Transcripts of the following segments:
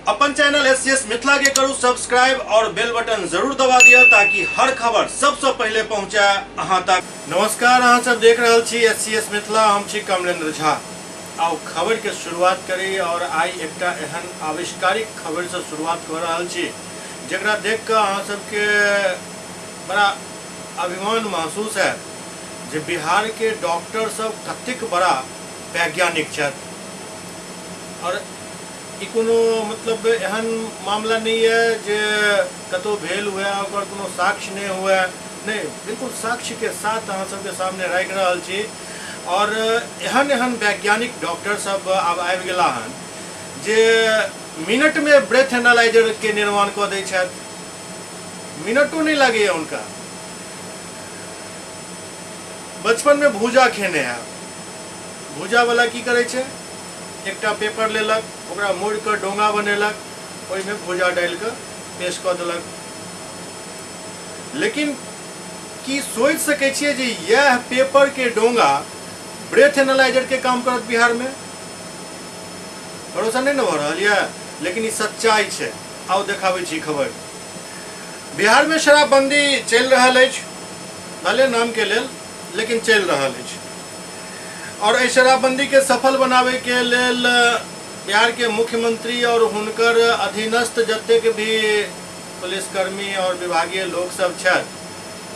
अपन channel SCS Mithila के करू सब्सक्राइब और बेल बटन जरूर दबा दिया ताकि हर खबर सबसे पहले पहुंचे अहां तक। नमस्कार, अहां सब देख रहल छी एससीएस मिथिला, हम छी कमलेंद्र झा। आउ खबर के शुरुआत करी और आई एकटा एहन आविष्कारिक खबर से शुरुआत कर रहल छी जकरा देख के अहां सबके बड़ा अभिमान महसूस है जे बिहार के डॉक्टर सब कतेक बड़ा वैज्ञानिक छथि। और ई कोनो मतलब एहन मामला नहीं है जे कतौ भेल हुए ओकर कोनो साक्ष्य नहीं हुए, नहीं, बिल्कुल साक्ष्य के साथ अहाँ सबके सामने राखि रहल छी। और एहन एहन वैज्ञानिक डॉक्टर सब आब आबि गेला हन जे मिनट में ब्रेथ एनालाइजर के निर्माण कऽ दै छथि, मिनटो नहीं लागैया हुनका। बचपन में भूजा खेने है, भूजा वाला की करै छै, एकटा पेपर लेलक, ओकरा मोड़ि कऽ डोंगा बनेलक, ओहिमे भूजा डालि कऽ पेश कऽ देलक। लेकिन की सोचि सकै छियै जे इएह पेपर के डोंगा ब्रेथ एनालाइजर के काम करत बिहार में? भरोसा नहीं ने भऽ रहल यऽ, लेकिन ई सच्चाई छै। आउ देखाबै छी खबर। बिहार में शराबबंदी चलि रहल अछि, भले नाम के लेल, लेकिन चलि रहल अछि। और एहि शराबबंदी के सफल बनावे के लेल बिहार के मुख्यमंत्री और हुनकर अधीनस्थ जतेक भी पुलिसकर्मी और विभागीय लोक सब छथि,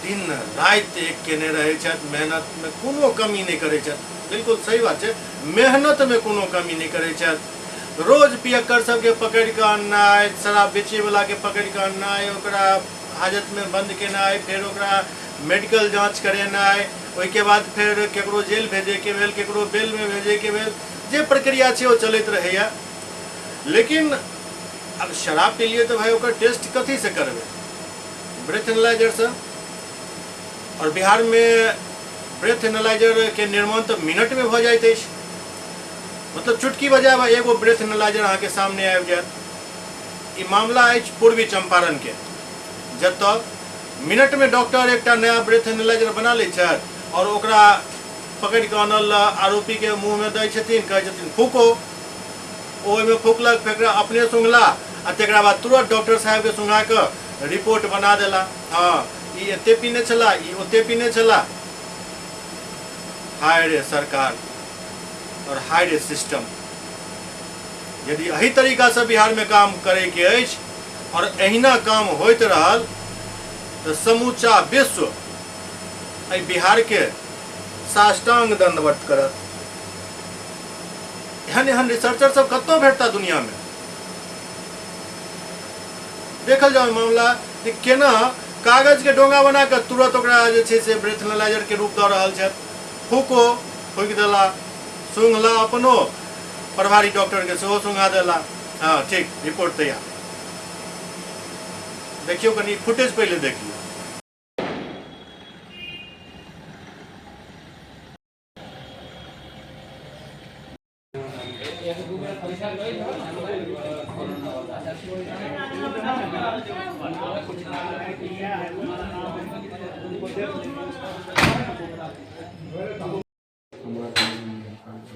दिन राति एक केने रहै छथि, मेहनत में कोनो कमी नहीं करै छथि। बिल्कुल सही बात छै, मेहनत में कोनो कमी नहीं करै छथि। रोज पियक्कर सबके पकड़ि कऽ अननाइ, शराब बेचैवला के पकड़ि कऽ अननाइ, ओकरा हाजत में बंद केनाइ, फेर ओकरा मेडिकल जांच करेनाइ, ओहिके बाद फेर केकरो जेल भेजैके भेल, केकरो बेल में भेजैके भेल, जे प्रक्रिया छै ओ चलैत रहैया। लेकिन अब शराब पी लिए तऽ भाई ओकर टेस्ट कथी से करबै? ब्रेथ एनालाइजर से। और बिहार में ब्रेथ एनालाइजर के निर्माण तऽ मिनट में भऽ जाइत अछि, मतलब चुटकी बजायब एगो ब्रेथ एनालाइजर अहाँके सामने आबि जायत। ई मामला अछि पूर्वी चंपारण के, जतऽ मिनट में डॉक्टर एकटा नया ब्रेथ एनालाइजर बना लै छथि और ओकरा पकड़ि कऽ आनल आरोपी के मुँह में दै छथिन, कहै छथिन फूको, ओहिमे फूकलक, फेर अपने सूंघला आ तकरा बाद तुरंत डॉक्टर साहब के सूंघा कऽ रिपोर्ट बना देला, हाँ ई एते पीने छला, ई ओते पीने छला। हाय रे सरकार और हाय रे सिस्टम। यदि एही तरीका से बिहार में काम करे के अछि और एहिना काम होइत रहल तऽ समूचा विश्व एहि बिहार के साष्टांग दंडवत करत। एहन एहन रिसर्चर सब कतौ भेटता दुनिया में? देखल जाओ मामला जे केना कागज के डोंगा बना के तुरंत ओकरा जे छै से ब्रेथ एनालाइजर के रूप दऽ रहल छथि। फूको फूकि देला, सूंघला, अपनो प्रभारी डॉक्टर के सेहो सूंघा देला, हाँ ठीक रिपोर्ट तैयार। देखियौ कनि फुटेज पहिले देख लियौ।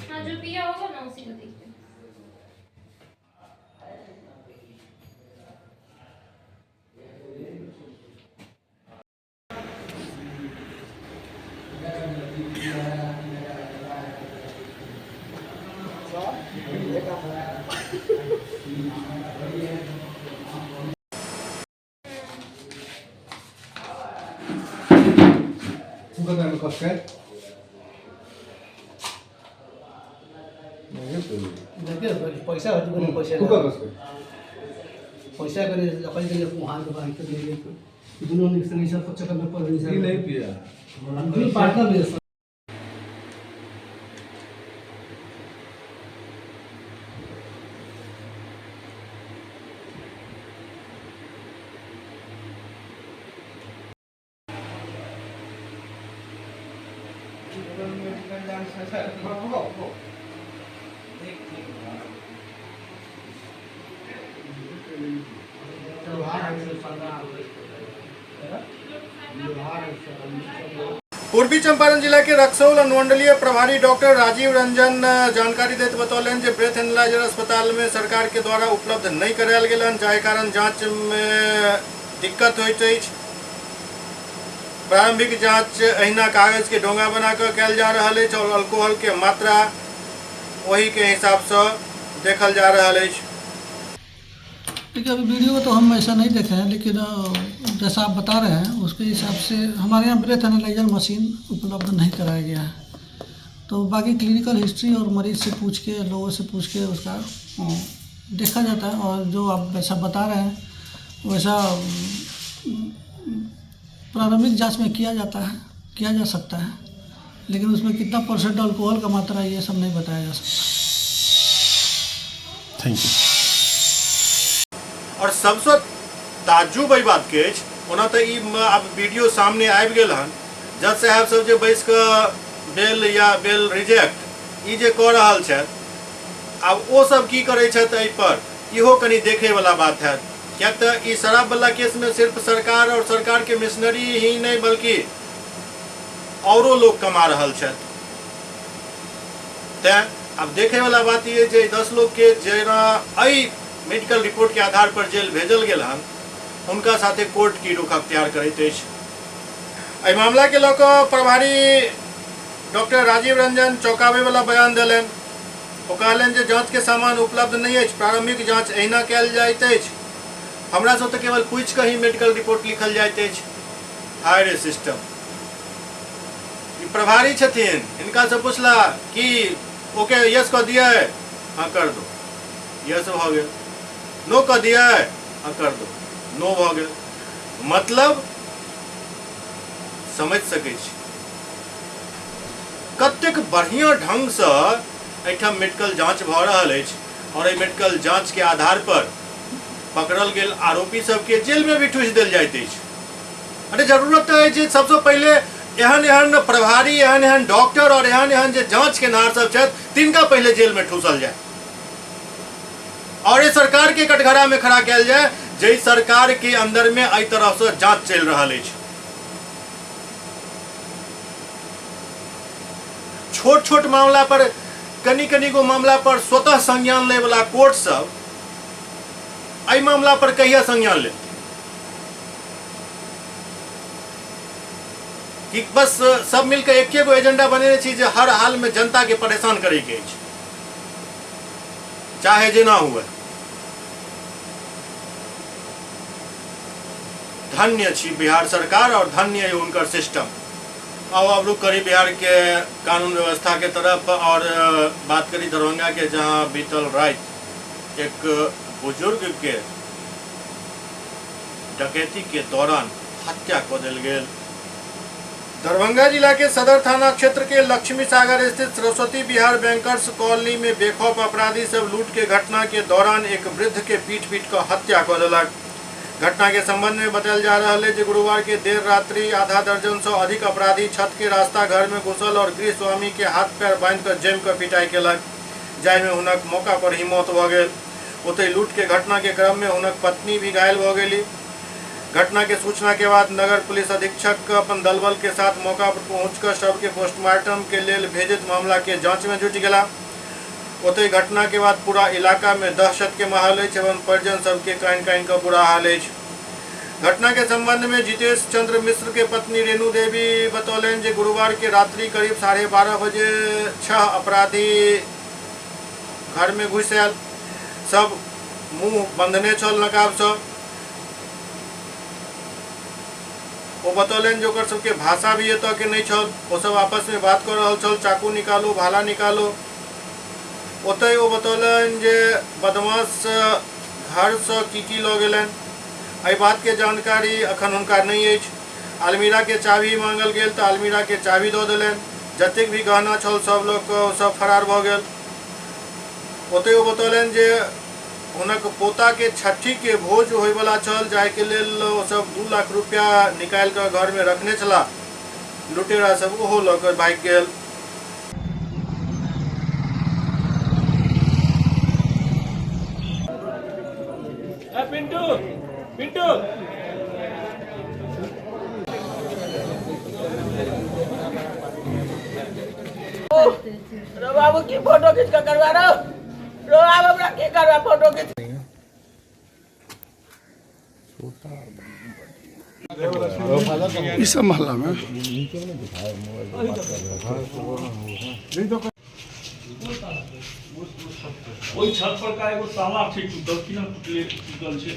हाँ, जो पिया होगा ना उसी को देखते। पैसा पैसा पैसा करे दोनों सब चक्कर में पड़ नहीं पिया पार्टनर में। पूर्वी चंपारण जिला के रक्सौल अनुमंडलीय प्रभारी डॉक्टर राजीव रंजन जानकारी दैत बतौलनि जे ब्रेथ एनालाइजर अस्पताल में सरकार के द्वारा उपलब्ध नहीं करायल गेल हन, जाहि कारण जांच में दिक्कत होइत अछि। प्रारंभिक जांच अहिना कागज के डोंगा बना कऽ कयल जा रहल अछि और अल्कोहल के मात्रा ओही के हिसाब से देखल जा रहल अछि। देखिए, अभी वीडियो तो हम ऐसा नहीं देखे हैं, लेकिन जैसा आप बता रहे हैं उसके हिसाब से हमारे यहाँ ब्रेथ एनालाइजर मशीन उपलब्ध नहीं कराया गया है। तो बाकी क्लिनिकल हिस्ट्री और मरीज से पूछ के, लोगों से पूछ के उसका देखा जाता है। और जो आप वैसा बता रहे हैं वैसा प्रारंभिक जांच में किया जाता है, किया जा सकता है, लेकिन उसमें कितना परसेंट अल्कोहल का मात्रा है ये सब नहीं बताया जा सकता। Thank you. और सबसँ ताज्जुब एहि बातके अछि, ओना तऽ ई आब वीडियो सामने आबि गेल हन, जज साहेब सब जे बैस कऽ बेल या बेल रिजेक्ट ई जे कऽ रहल छथि, आब ओ सब की करै छथि एहि पर इहो कनि देखैवला बात हैत। किएक तऽ ई शराबवला केसमे सिर्फ सरकार और सरकारके मिशनरी ही नहि बल्कि औरो लोग कमा रहल छथि। तैँ आब देखैवला बात ई जे 10 लोगके जेना एहि मेडिकल रिपोर्ट के आधार पर जेल भेजल गेल हन, हुनका साथे कोर्ट की रुख अख्तियार करैत अछि। एहि मामला के लऽ कऽ प्रभारी डॉक्टर राजीव रंजन चौंकाबै वाला बयान देलनि। ओ कहलनि जे जांच के सामान उपलब्ध नहि अछि, प्रारंभिक जांच एहिना कयल जाइत अछि। हमरा सब तऽ केवल पूछि कऽ ही मेडिकल रिपोर्ट लिखल जाइत अछि। हाय रे सिस्टम। ई प्रभारी छथिन, हिनका से पूछला कि ओके यस कऽ दिए, हाँ कर दो, यस भऽ गेल, नो कऽ दिए, हाँ कर दो, नो भऽ गेल। मतलब समझ सकै छी कतेक बढ़िया ढंग से एहिठाम मेडिकल जांच भऽ रहल अछि और एहि मेडिकल जांच के आधार पर पकड़ल गेल आरोपी सबके जेल में भी ठूसि देल जाइत अछि। अरे जरूरत तऽ अछि जे सबसँ पहिले एहन एहन प्रभारी, एहन एहन डॉक्टर और एहन एहन जे जांच केनहार सब छथि तिनका पहिले जेल में ठूसल जाय और एहि सरकार के कटघरा में खड़ा कयल जाय जाहि सरकार के अंदर में एहि तरह से जांच चलि रहल अछि। छोट छोट मामला पर, कनि कनि गो मामला पर स्वतः संज्ञान लै वाला कोर्ट सब एहि मामला पर कहिया संज्ञान लेत? कि बस सब मिलकर एके गो एजेंडा बनेने छी जे हर हाल में जनता के परेशान करे के अछि, चाहे जेना हुए। धन्य छी बिहार सरकार और धन्य है उनकर सिस्टम। अब अब रुख करी बिहार के कानून व्यवस्था के तरफ और बात करी दरभंगा के, जहां बीतल रात एक बुजुर्ग के डकैती के दौरान हत्या कऽ देल गेल। दरभंगा जिला के सदर थाना क्षेत्र के लक्ष्मी सागर स्थित सरस्वती बिहार बैंकर्स कॉलोनी में बेखौफ अपराधी सब लूट के घटना के दौरान एक वृद्ध के पीट पीट कऽ हत्या कऽ देलक। घटना के संबंध में बतायल जा रहा है जे गुरुवार के देर रात्रि आधा दर्जन से अधिक अपराधी छत के रास्ता घर में घुसल और गृह स्वामी के हाथ पैर बांधि कऽ जमि कऽ पिटाई केलक, जाहि में हुनक मौका पर ही मौत भऽ गेल। ओतहि लूट के घटना के क्रम में हुनक पत्नी भी घायल भऽ गेली। घटना के सूचना के बाद नगर पुलिस अधीक्षक अपन दल बल के साथ मौका पर पहुंचकर शव के पोस्टमार्टम के लेल भेजत मामला के जांच में जुटि गेला। ओतहि घटना के बाद पूरा इलाका में दहशत के माहौल अछि एवं परिजन सबके कानि कानि कऽ बुरा हाल अछि। घटना के संबंध में जितेश चंद्र मिश्र के पत्नी रेणु देवी बतौलनि जे गुरुवार के रात्रि करीब 12:30 बजे 6 अपराधी घर में घुसि आयल। सब मुँह बंधने छल नकाबसँ। ओ बतौलनि जे ओकर सबके भाषा भी एतऽ के नहि छल, ओ सब आपस में बात कऽ रहल छल, चाकू निकालो, भाला निकालो। ओतहि ओ बतौलनि जे बदमाश घरसँ की की लऽ गेलनि, एहि बातके जानकारी अखन हुनका नहि अछि। अलमीरा के चाभी मांगल गेल तऽ अलमीरा के चाभी दऽ देलनि। जतेक भी गहना छल सब लऽ कऽ ओ सब फरार भऽ गेल। ओतहि ओ बतौलनि जे हुनक पोता के छठी के भोज होयवला छल, जाहिके लेल ओ सब 2 लाख रुपया निकालि कऽ घर में रखने छलाह। लुटेरा सब ओहो लऽ कऽ भागि गेल। पिंटू, पिंटू। रो बाबू की फोटो खींच के करवा रो रो आब हमरा की करवा फोटो खींच। इस सब मोहल्ला में ओहि छत पर का एगो ताला छै टूटल, केना टूटले टूटल छै?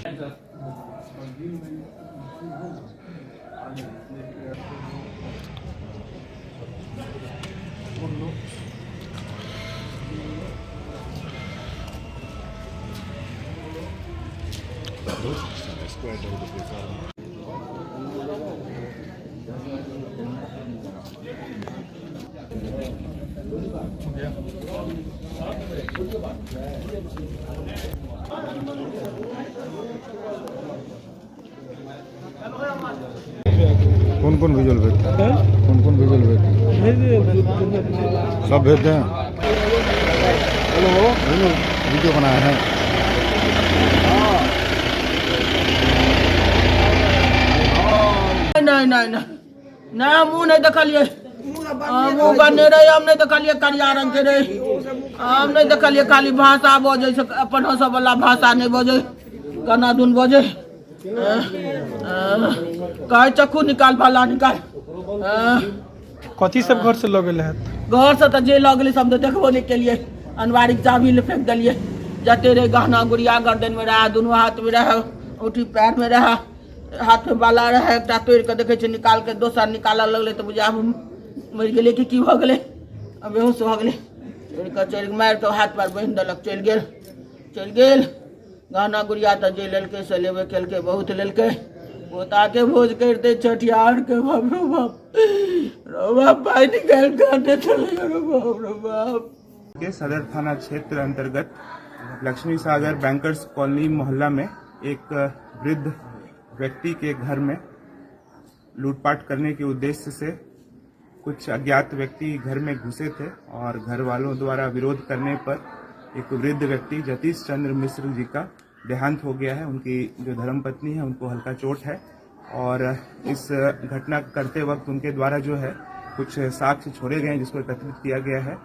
कौन कौन विजुअल भेजते हैं? कौन कौन विजुअल भेजते हैं? सब भेजते हैं। हेलो हेलो, वीडियो बनाए हैं। नहीं नहीं नहीं नहीं, मुँह नहीं देखलिए, मुँह बने रहे, हम नहीं देखलिए, करिया रंग के रहे, हम नहीं देखलिए। खाली भाषा बजै छै, अपन सब वाला भाषा नहीं बजै, गाना धुन बजै। कहै चक्कू निकाल, भाला निकाल। कथी सब घर से लऽ गेल हैत? घर से तऽ जे लऽ गेलै सब तऽ देखबो नहि केलिए। अनवारीके चाभी ले फेंक देलिए। जते रहे गहना गुड़िया गर्दन में रहे, दुनू हाथ में रहे, औंठी पैर में रहे, हाथ में बाला रहे। एकटा तोड़ि कऽ देखै छियै निकाल के दोसर निकालऽ लगलै तऽ बुझा मरि गेलै कि की भऽ गेलै, आ बेहोश भऽ गेलै। चोरि कऽ चोरि मारि कऽ हाथ पैर बान्हि देलक, चलि गेल चलि गेल। गहना गुड़िया तऽ जे लेलकै से लेबे केलकै, बहुत लेलकै। पोताके भोज करिते छठिहार के, बाप रो बाप रो बाप, पाइ निकालि कऽ चलै रो बाप रो बाप। के सदर थाना क्षेत्र अंतर्गत लक्ष्मी सागर बैंकर्स कॉलोनी मोहल्ला में एक वृद्ध व्यक्ति के घर में लूटपाट करने के उद्देश्य से कुछ अज्ञात व्यक्ति घर में घुसे थे और घर वालों द्वारा विरोध करने पर एक वृद्ध व्यक्ति जतीश चंद्र मिश्र जी का देहांत हो गया है। उनकी जो धर्मपत्नी है उनको हल्का चोट है और इस घटना करते वक्त उनके द्वारा जो है कुछ साक्ष्य छोड़े गए हैं जिसको एकत्रित किया गया है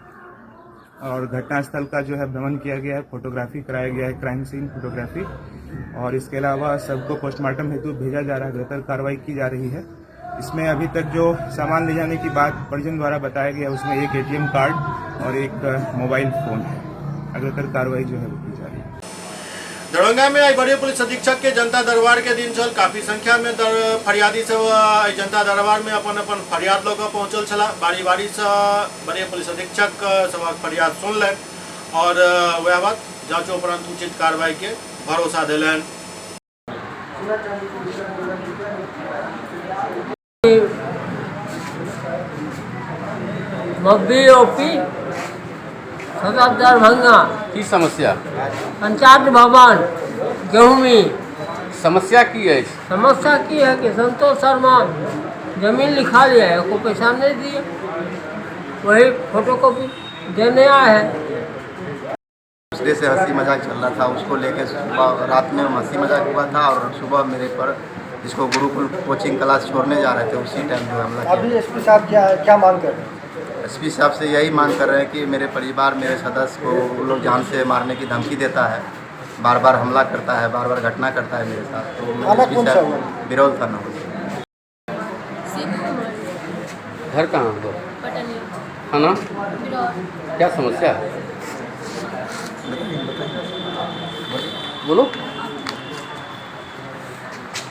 और घटनास्थल का जो है भ्रमण किया गया है, फोटोग्राफी कराया गया है, क्राइम सीन फोटोग्राफी, और इसके अलावा सबको पोस्टमार्टम हेतु भेजा जा रहा है, बेहतर कार्रवाई की जा रही है। इसमें अभी तक जो सामान ले जाने की बात परिजन द्वारा बताया गया उसमें एक एटीएम कार्ड और एक मोबाइल फोन है। अग्रतर कार्रवाई जो है वो की जा रही है। दरभंगा में आई वरीय पुलिस अधीक्षक के जनता दरबार के दिन छल। काफी संख्या में फरियादी सब जनता दरबार में अपन अपन फरियाद लऽ कऽ पहुंचल छलाह। बारी बारी से वरीय पुलिस अधीक्षक सबक फरियाद सुनलनि और वएह बात जांचोपरांत उचित कार्रवाई के भरोसा देलनि। मब्बी ओपी सदर दरभंगा। की समस्या? पंचायत भवन गेहूँमी। समस्या की है? समस्या की है कि संतोष शर्मा जमीन लिखा लिया है, को पैसा नहीं दिए, वही फोटोकॉपी देने आए हैं। दूसरे से हंसी मजाक चल रहा था, उसको लेके सुबह रात में हंसी मजाक हुआ था और सुबह मेरे पर जिसको गुरुकुल कोचिंग क्लास छोड़ने जा रहे थे उसी टाइम जो हमला किया। अभी एसपी साहब क्या क्या मांग कर रहे हैं? एसपी साहब से यही मांग कर रहे हैं कि मेरे परिवार मेरे सदस्य को वो लोग जान से मारने की धमकी देता है, बार बार हमला करता है, बार बार घटना करता है मेरे साथ। तो मैं थाना एसपी कौन सा साहब हुआ? बिरौल थाना। घर कहाँ हो? पटनिया। थाना? बिरौल। क्या समस्या है बोलो?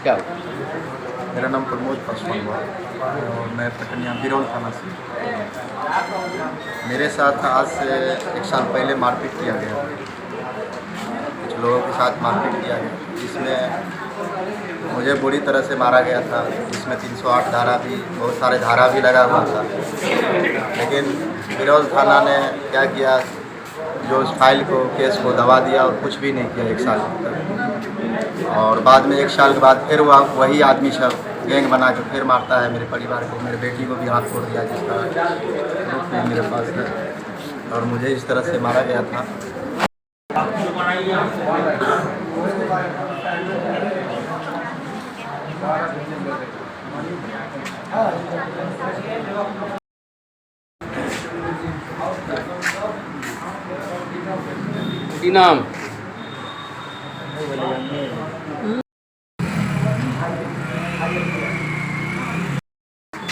क्या? मेरा नाम प्रमोद पासवान हुआ और मैं पटनिया बिरौल थाना से। मेरे साथ आज से 1 साल पहले मारपीट किया गया, कुछ लोगों के साथ मारपीट किया गया जिसमें मुझे बुरी तरह से मारा गया था, जिसमें 308 धारा भी, बहुत सारे धारा भी लगा हुआ था। लेकिन बिरौल थाना ने क्या किया, जो उस फाइल को केस को दबा दिया और कुछ भी नहीं किया 1 साल तक। और बाद में 1 साल के बाद फिर वही आदमी सब गैंग बना के फिर मारता है मेरे परिवार को, मेरे बेटी को भी हाथ फोड़ दिया जिसका प्रूफ भी मेरे पास है, और मुझे इस तरह से मारा गया था। की नाम?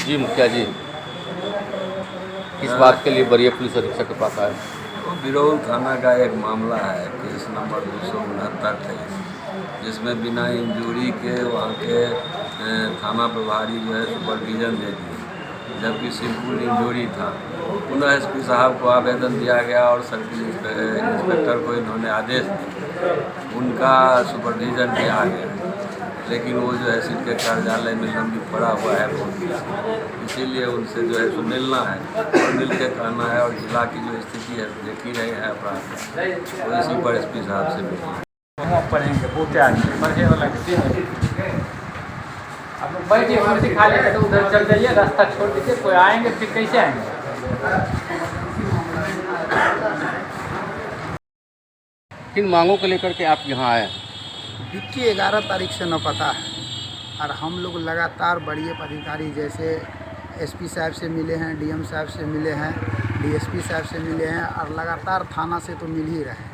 जी मुखिया जी, किस बात के लिए वरीय पुलिस अधीक्षक के पास आए? वो बिरौल थाना का एक मामला है, केस नंबर 269-23, जिसमें बिना इंजरी के वहाँ के थाना प्रभारी जो है सुपरविजन दे दिए, जबकि सिंपल इंजरी था। पुनः एसपी साहब को आवेदन दिया गया और सर्किल इंस्पेक्टर को इन्होंने आदेश दिए, उनका सुपरविजन भी आ गया, लेकिन वो जो है सिट के कार्यालय में लंबित पड़ा हुआ है बहुत दिन से। इसीलिए उनसे जो है सो मिलना है और मिल के कहना है, और जिला की जो स्थिति है देख ही रहे हैं अपराध, तो इसी पर एसपी साहब से मिलना है। पढ़ेंगे बहुते आदमी पढ़े वाला के आप लोग बैठिए, कुर्सी खाली है तो उधर चल जाइए, रास्ता छोड़ दीजिए, कोई आएंगे फिर कैसे आएंगे? किन मांगों को लेकर के आप यहाँ आए? विक्की 11 तारीख से न पता है, और हम लोग लगातार बड़े अधिकारी जैसे एसपी साहब से मिले हैं, डीएम साहब से मिले हैं, डीएसपी साहब से मिले हैं, और लगातार थाना से तो मिल ही रहे हैं,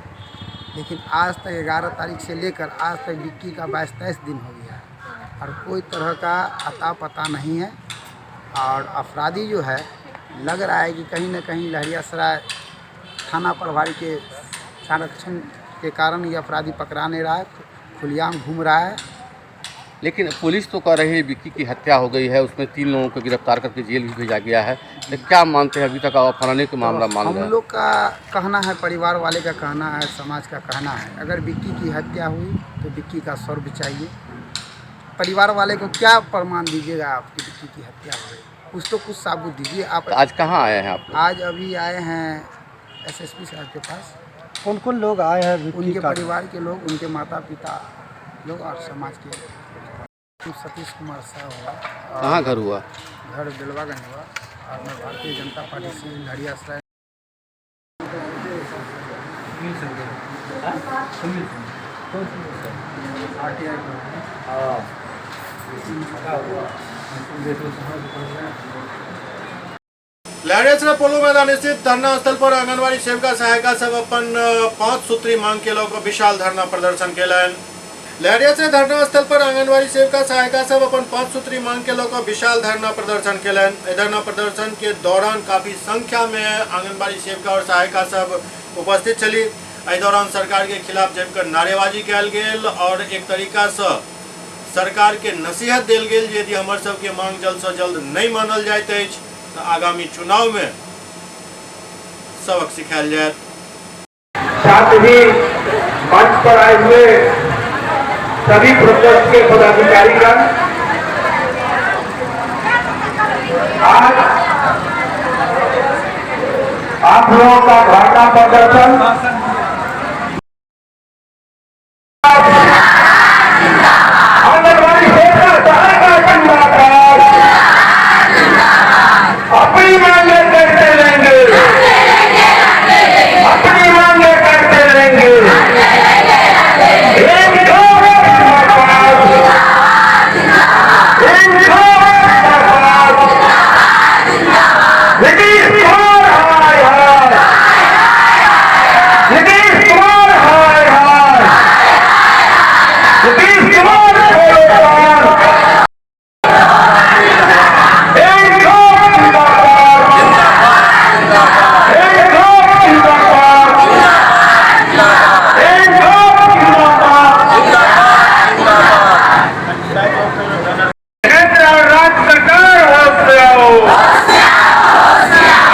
लेकिन आज तक 11 तारीख से लेकर आज तक विक्की का 22-23 दिन हो गया है और कोई तरह का अता पता नहीं है। और अपराधी जो है लग रहा है कि कहीं ना कहीं लहरियासराय थाना प्रभारी के संरक्षण के कारण ये अपराधी पकड़ा नहीं रहा है, खुलेआम घूम रहा है। लेकिन पुलिस तो कह रही है विक्की की हत्या हो गई है, उसमें 3 लोगों को गिरफ्तार करके जेल भी भेजा गया है। लेकिन क्या मानते हैं अभी तक अपहरण के मामला मान रहे हम हैं? लोग का कहना है, परिवार वाले का कहना है, समाज का कहना है, अगर विक्की की हत्या हुई तो विक्की का शव चाहिए। परिवार वाले को क्या प्रमाण दीजिएगा आप कि विक्की की हत्या हो गई? कुछ तो कुछ साबुत दीजिए आप। तो आज कहाँ आए हैं आप? आज अभी आए हैं एसएसपी साहब के पास। कौन कौन लोग आए हैं विक्की उनके का? परिवार के लोग, उनके माता पिता लोग और समाज के। सतीश कुमार शाह हुआ। कहाँ घर हुआ? घर बेलवागंज हुआ, और मैं भारतीय जनता पार्टी से लहरियासराय। लहरियासराय पोलो मैदान स्थित धरना स्थल पर आंगनबाड़ी सेविका सहायिका सब अपन 5 सूत्री मांग के लऽ कऽ विशाल धरना प्रदर्शन केलनि। लहरियासराय धरना स्थल पर आंगनबाड़ी सेविका सहायिका सब अपन 5 सूत्री मांग के लऽ कऽ विशाल धरना प्रदर्शन केलनि। एहि धरना प्रदर्शन के दौरान काफी संख्या में आंगनबाड़ी सेविका और सहायिका सब उपस्थित छली। एहि दौरान सरकार के खिलाफ जमकर नारेबाजी कयल गेल और एक तरीका से सरकार के नसीहत देल गेल जे यदि हमर सबके मांग जल्द से जल्द नहीं मानल जाइत अछि तो आगामी चुनाव में सबक सिखायल जायत। साथ ही मंच पर आए हुए सभी प्रकोष्ठ के पदाधिकारीगण, आज आप लोगों का धरना प्रदर्शन आंगनबाड़ी सेविका सहायिका जिंदाबाद, अपनी मांगे करते रहेंगे, अपनी मांगे करते रहेंगे। नीतीश कुमार हाय हाय, नीतीश कुमार हाय हाय, नीतीश कुमार केंद्र और राज्य सरकार होश में आओ,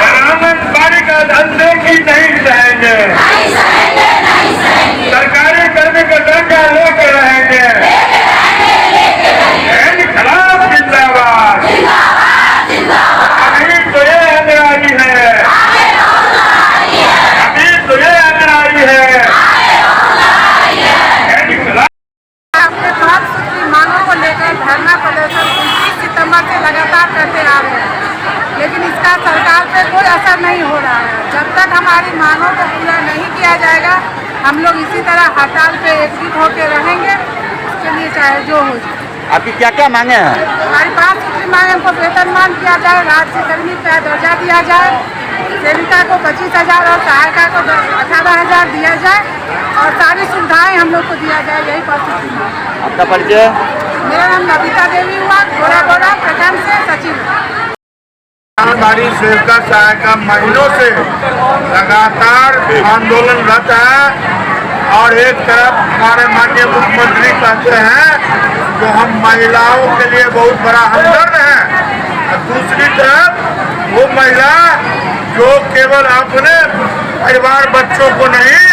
आंगनबाड़ी का अनदेखी नहीं सहेंगे, सरकारी कर्मी का दर्जा लेकर रहेंगे। खिलाफ जिंदाबाद। अभी तो ये अंगराई है, अभी तो ये अंगराई है। अपने 5 सूत्री मांगों को लेकर धरना प्रदर्शन 29 सितंबर से लगातार करते आ रहे हैं, लेकिन इसका सरकार पे कोई असर नहीं हो रहा है। जब तक हमारी मांगों को पूरा नहीं किया जाएगा, हम लोग इसी तरह हड़ताल पे एकजुट होकर रहेंगे। उसके लिए चाहे जो हो जाए। आपकी क्या क्या मांगे हैं? हमारी 5 सूत्री मांगे, हमको वेतनमान किया जाए, राज्य कर्मी का दर्जा दिया जाए, सेविका को 25,000 और सहायिका को 18,000 दिया जाए और सारी सुविधाएं हम लोग को दिया जाए, यही 5 सूत्री मांग। आपका परिचय? मेरा नाम नबिता देवी हुआ, गोरा गोरा प्रखंड से सचिव। आंगनबाड़ी सेविका सहायिका महीनों से लगातार आंदोलनरत है और एक तरफ हमारे माननीय मुख्यमंत्री कहते हैं कि हम महिलाओं के लिए बहुत बड़ा हमदर्द हैं और दूसरी तरफ वो महिला जो केवल अपने परिवार बच्चों को नहीं,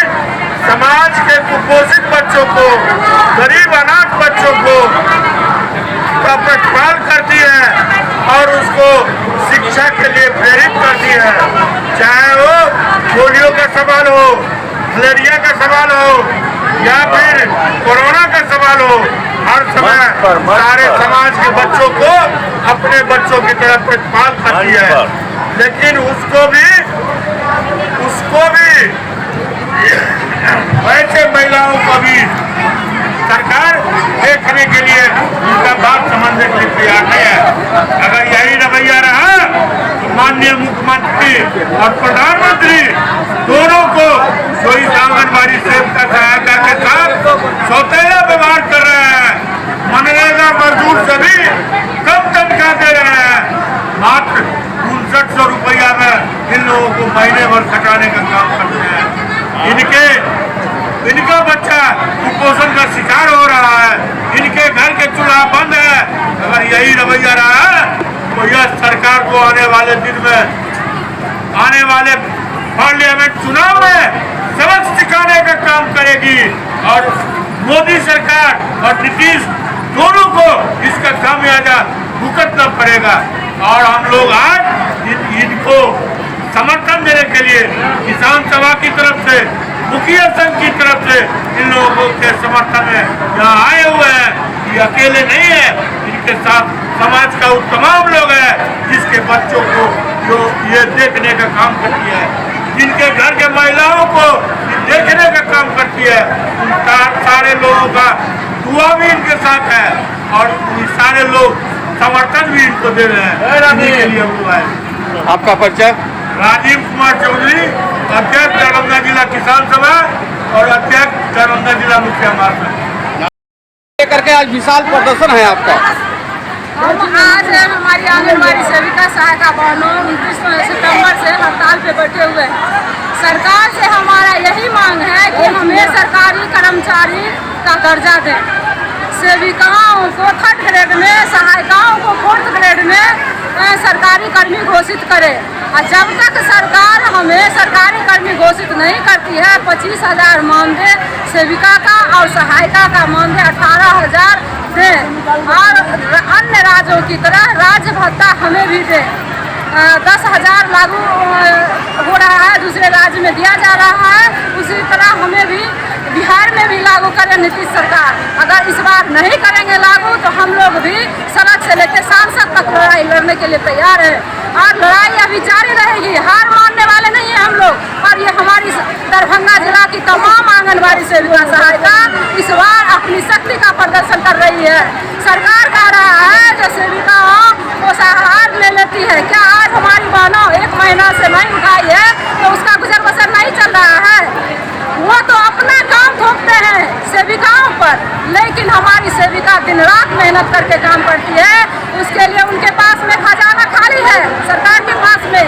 समाज के कुपोषित बच्चों को, गरीब अनाथ बच्चों को का प्रतिपाल करती है और उसको शिक्षा के लिए प्रेरित करती है, चाहे वो पोलियो का सवाल हो, मलेरिया का सवाल हो या फिर कोरोना का सवाल हो, हर समय सारे समाज के बच्चों को अपने बच्चों की तरह प्रतिपाल करती है। लेकिन उसको भी वैसे महिलाओं को भी सरकार देखने के लिए, उनका बात समझने के लिए तैयार नहीं है। अगर यही रवैया रहा तो माननीय मुख्यमंत्री और प्रधानमंत्री दोनों को, जो इस आंगनबाड़ी सेविका सहायिका के साथ सौतेला व्यवहार कर रहे हैं, मनरेगा मजदूर से भी कम तनख्वाह दे रहे हैं, मात्र 5900 रुपया में इन लोगों को महीने भर खटाने का काम करते हैं। इनके इनका बच्चा कुपोषण का शिकार हो रहा है, इनके घर के चूल्हा बंद है। अगर यही रवैया रहा तो यह सरकार को आने वाले दिन में, आने वाले पार्लियामेंट चुनाव में सबक सिखाने का काम करेगी और मोदी सरकार और नीतीश दोनों को इसका खामियाजा भुगतना पड़ेगा। और हम लोग आज इनको समर्थन देने के लिए किसान सभा की तरफ से, मुखिया संघ की तरफ से इन लोगों के समर्थन में यहाँ आए हुए हैं। ये अकेले नहीं है, इनके साथ समाज का वो तमाम लोग हैं जिसके बच्चों को जो ये देखने का काम करती है, जिनके घर के महिलाओं को ये देखने का काम करती है। उन सारे लोगों का दुआ भी इनके साथ है और ये सारे लोग समर्थन भी इनको दे रहे हैं। इन्हीं के लिए हम लोग आए। आपका परिचय? राजीव कुमार चौधरी, अध्यक्ष दरभंगा जिला किसान सभा और अध्यक्ष दरभंगा जिला मुखिया महासंघ। करके आज विशाल प्रदर्शन है आपका। हम आज हमारी आंगनबाड़ी सेविका सहायिका बहनों 29 सितंबर से हड़ताल पे बैठे हुए हैं। सरकार से हमारा यही मांग है कि हमें सरकारी कर्मचारी का दर्जा दें, सेविकाओं को थर्ड ग्रेड में, सहायिकाओं को फोर्थ ग्रेड में सरकारी कर्मी घोषित करे। और जब तक सरकार हमें सरकारी कर्मी घोषित नहीं करती है, 25,000 मानदेय सेविका का और सहायिका का मानदेय 18,000 दें और अन्य राज्यों की तरह राज्य भत्ता हमें भी दें। 10,000 लागू हो रहा है, दूसरे राज्य में दिया जा रहा है, उसी तरह हमें भी बिहार में भी लागू करें नीतीश सरकार। अगर इस बार नहीं करेंगे लागू तो हम लोग भी सड़क से लेकर सांसद तक लड़ाई लड़ने के लिए तैयार है और लड़ाई अभी जारी रहेगी। हार मानने वाले नहीं हैं हम लोग। और ये हमारी दरभंगा जिला की तमाम आंगनबाड़ी सेविका सहायिका इस बार अपनी शक्ति का प्रदर्शन कर रही है। सरकार कह रहा है जो सेविकाओं पोषाहार ले लेती है, क्या आज हमारी बहनों एक महीना से नहीं उठाई है तो उसका गुजर बसर नहीं चल रहा है? वो तो अपना काम थोपते हैं सेविकाओं पर, लेकिन हमारी सेविका दिन रात मेहनत करके काम करती है, उसके लिए उनके पास में खजाना खाली है सरकार के पास में।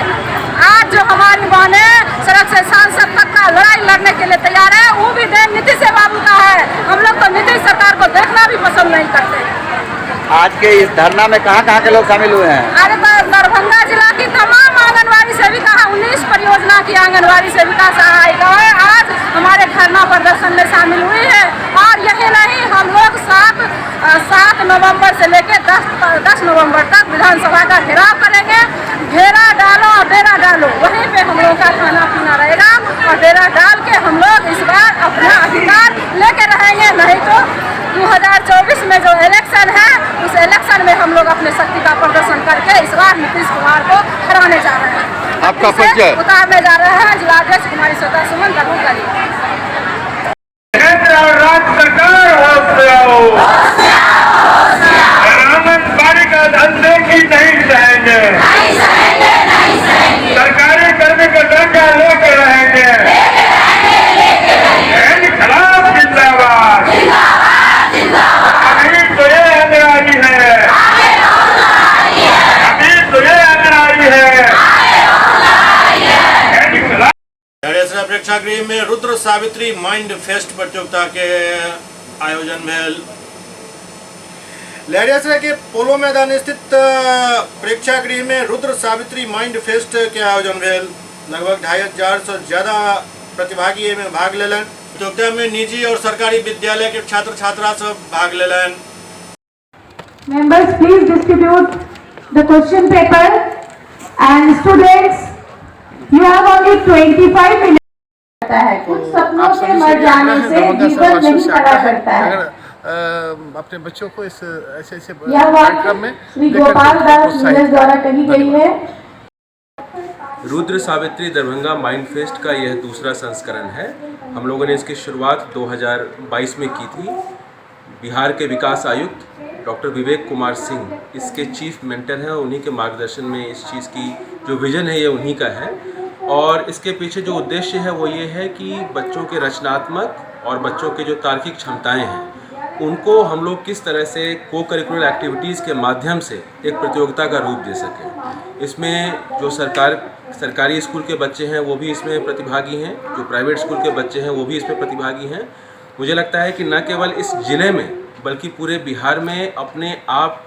आज जो हमारी बहनें सड़क से सांसद तक का लड़ाई लड़ने के लिए तैयार है, वो भी then Nitish बाबू का है। हम लोग तो नीतीश सरकार को देखना भी पसंद नहीं करते। आज के इस धरना में कहाँ कहाँ के लोग शामिल हुए हैं? अरे, दरभंगा जिला की तमाम आंगनबाड़ी सेविका, 19 परियोजना की आंगनबाड़ी सेविका सहायिकाएं आज हमारे धरना प्रदर्शन में शामिल हुई है। और यही नहीं, हम लोग 7 नवंबर से लेकर 10 नवंबर तक विधानसभा का घेराव करेंगे। घेरा डालो और डेरा डालो, वहीं पे हम लोगों का खाना पीना रहेगा और डेरा डाल के हम लोग इस बार अपना अधिकार लेके रहेंगे। नहीं तो 2024 में जो इलेक्शन है, उस इलेक्शन में हम लोग अपने शक्ति का प्रदर्शन करके इस बार नीतीश कुमार को हराने जा रहे हैं। आपका इसे परिचय? उतारने जा रहे हैं। जिलाध्यक्ष कुमारी श्वेता सुमन, दरभंगा जिला। केंद्र और राज्य सरकार, होश में आओ। आंगनबाड़ी का धन देगी नहीं सहेंगे। सरकारी कर्मी का प्रेक्षागृह में रुद्र सावित्री माइंड फेस्ट प्रतियोगिता के आयोजन भेल। लहरियासराय के पोलो मैदान स्थित प्रेक्षागृह में रुद्र सावित्री माइंड फेस्ट के आयोजन भेल। लगभग 2500 से ज्यादा प्रतिभागी में भाग लेलन। प्रतियोगिता में निजी और सरकारी विद्यालय के छात्र छात्रा सब भाग लेलन। Members, please distribute the question paper and students, you have only 25 minutes. है कुछ सपनों आप के सभी से मर भी आग्रह जाने है, से दरभंगा जीवन शहरवासियों नहीं से मरा आग्रह है करता कि है। अगर अपने बच्चों को इस ऐसे ऐसे यह वाक्य कार्यक्रम में श्री लेकर के गोपाल दास प्रोत्साहित नीरज द्वारा कही गई है। रुद्र सावित्री दरभंगा माइंड फेस्ट का यह दूसरा संस्करण है। हम लोगों ने इसकी शुरुआत 2022 में की थी। बिहार के विकास आयुक्त डॉक्टर विवेक कुमार सिंह इसके चीफ मेंटर हैं। उन्हीं के मार्गदर्शन में इस चीज़ की जो विजन है, ये उन्हीं का है और इसके पीछे जो उद्देश्य है, वो ये है कि बच्चों के रचनात्मक और बच्चों के जो तार्किक क्षमताएं हैं, उनको हम लोग किस तरह से को करिकुलर एक्टिविटीज़ के माध्यम से एक प्रतियोगिता का रूप दे सकें। इसमें जो सरकारी स्कूल के बच्चे हैं, वो भी इसमें प्रतिभागी हैं। जो प्राइवेट स्कूल के बच्चे हैं, वो भी इसमें प्रतिभागी हैं। मुझे लगता है कि न केवल इस ज़िले में, बल्कि पूरे बिहार में अपने आप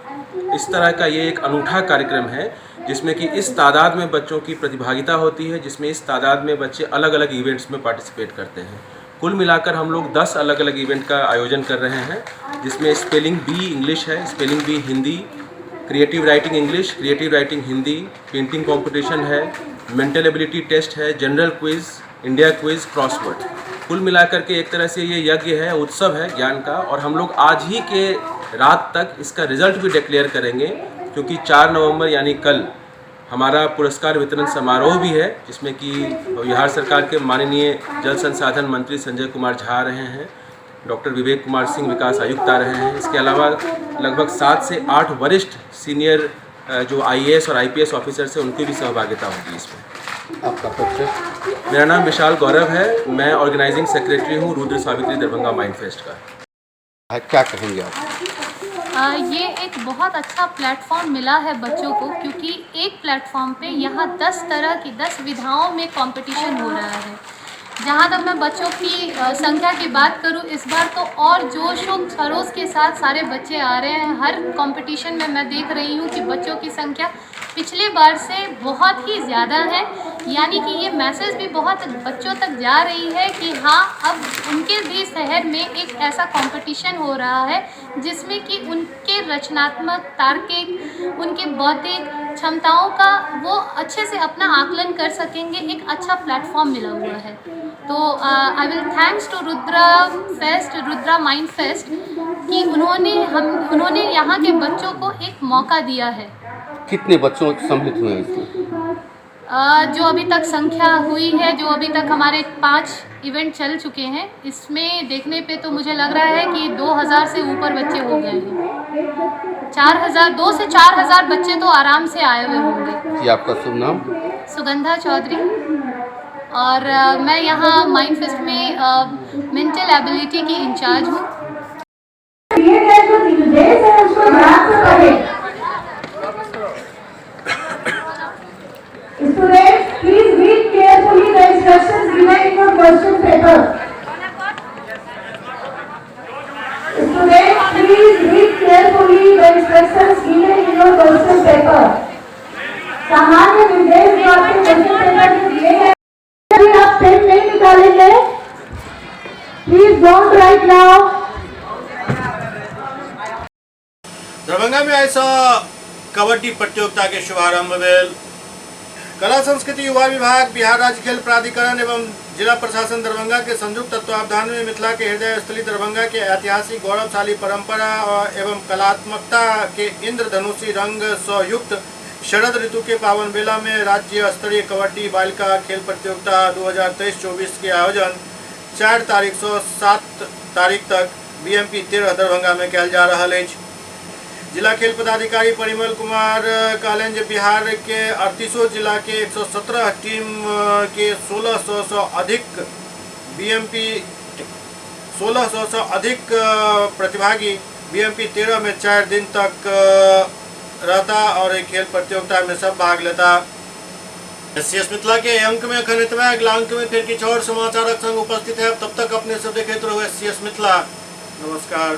इस तरह का ये एक अनूठा कार्यक्रम है, जिसमें कि इस तादाद में बच्चों की प्रतिभागिता होती है, जिसमें इस तादाद में बच्चे अलग अलग इवेंट्स में पार्टिसिपेट करते हैं। कुल मिलाकर हम लोग 10 अलग अलग इवेंट का आयोजन कर रहे हैं, जिसमें स्पेलिंग बी इंग्लिश है, spelling bee Hindi, creative writing English, creative writing Hindi, painting competition है, मेंटल एबिलिटी टेस्ट है, general quiz, India quiz, crossword. कुल मिलाकर के एक तरह से ये यज्ञ है, उत्सव है ज्ञान का और हम लोग आज ही के रात तक इसका रिजल्ट भी डिक्लेयर करेंगे, क्योंकि 4 नवंबर यानी कल हमारा पुरस्कार वितरण समारोह भी है, जिसमें कि बिहार सरकार के माननीय जल संसाधन मंत्री संजय कुमार झा आ रहे हैं, डॉक्टर विवेक कुमार सिंह विकास आयुक्त आ रहे हैं। इसके अलावा लगभग 7 से 8 वरिष्ठ सीनियर जो आईएएस और आईपीएस ऑफिसर्स हैं, उनकी भी सहभागिता होगी इसमें। आपका परिचय? मेरा नाम विशाल गौरव है। मैं ऑर्गेनाइजिंग सेक्रेटरी हूँ रुद्र सावित्री दरभंगा माइंड फेस्ट का। है, क्या कहेंगे आप? ये एक बहुत अच्छा प्लेटफॉर्म मिला है बच्चों को, क्योंकि एक प्लेटफॉर्म पे यहाँ 10 तरह की, 10 विधाओं में कंपटीशन हो रहा है। जहाँ तक मैं बच्चों की संख्या की बात करूँ, इस बार तो और जोश और खरोश के साथ सारे बच्चे आ रहे हैं। हर कंपटीशन में मैं देख रही हूँ कि बच्चों की संख्या पिछले बार से बहुत ही ज़्यादा है, यानी कि ये मैसेज भी बहुत बच्चों तक जा रही है कि हाँ, अब उनके भी शहर में एक ऐसा कंपटीशन हो रहा है, जिसमें कि उनके रचनात्मक, तार्किक, उनके बौद्धिक क्षमताओं का वो अच्छे से अपना आकलन कर सकेंगे। एक अच्छा प्लेटफॉर्म मिला हुआ है। तो I will thanks to Rudra Fest, Rudra Mind Fest कि उन्होंने यहाँ के बच्चों को एक मौका दिया है। कितने बच्चों सम्मिलित हुए हैं इसमें? जो अभी तक संख्या हुई है, जो अभी तक हमारे पाँच इवेंट चल चुके हैं, इसमें देखने पे तो मुझे लग रहा है कि 2000 से ऊपर बच्चे हो गए हैं। 4000, 2 से 4 हज़ार बच्चे तो आराम से आए हुए होंगे। जी, आपका शुभ नाम? सुगंधा चौधरी और मैं यहाँ माइंड फेस्ट में मेंटल एबिलिटी की इंचार्ज हूँ। दिए गए जो निर्देश है, उसको ध्यान से पढ़ें। Students, please read carefully the instructions given in your question paper. Students, please read carefully the instructions given in your question paper. सामान्य निर्देश जो आपके क्वेश्चन पेपर में दिए गए, यदि आप पेन नहीं निकालेंगे, please don't write now. Darbhanga में आइ कबड्डी प्रतियोगिता के शुभारंभ भेल। कला संस्कृति युवा विभाग, बिहार राज्य खेल प्राधिकरण एवं जिला प्रशासन दरभंगा के संयुक्त तत्वावधान में मिथिला के हृदय स्थली दरभंगा के ऐतिहासिक गौरवशाली परंपरा एवं कलात्मकता के इंद्रधनुषी रंग सँ युक्त शरद ऋतु के पावन बेला में राज्य स्तरीय कबड्डी बालिका खेल प्रतियोगिता 2023-24 के आयोजन 4 तारीख से 7 तारीख तक बीएमपी 13 दरभंगा में कयल जा रहल अछि। जिला खेल पदाधिकारी परिमल कुमार कहलनि जे बिहार के 38 जिला के 117 टीम के 1600 से अधिक बीएमपी 1600 से अधिक प्रतिभागी बीएमपी 13 में 4 दिन तक रहता और एक खेल प्रतियोगिता में सब भाग लेता। एस सी एस मिथिला के अंक में एखन एतबे। अगिला अंक में फिर किछु और समाचारक संग उपस्थित है। तब तक अपने सब देखैत रहू एस सी एस मिथिला। नमस्कार।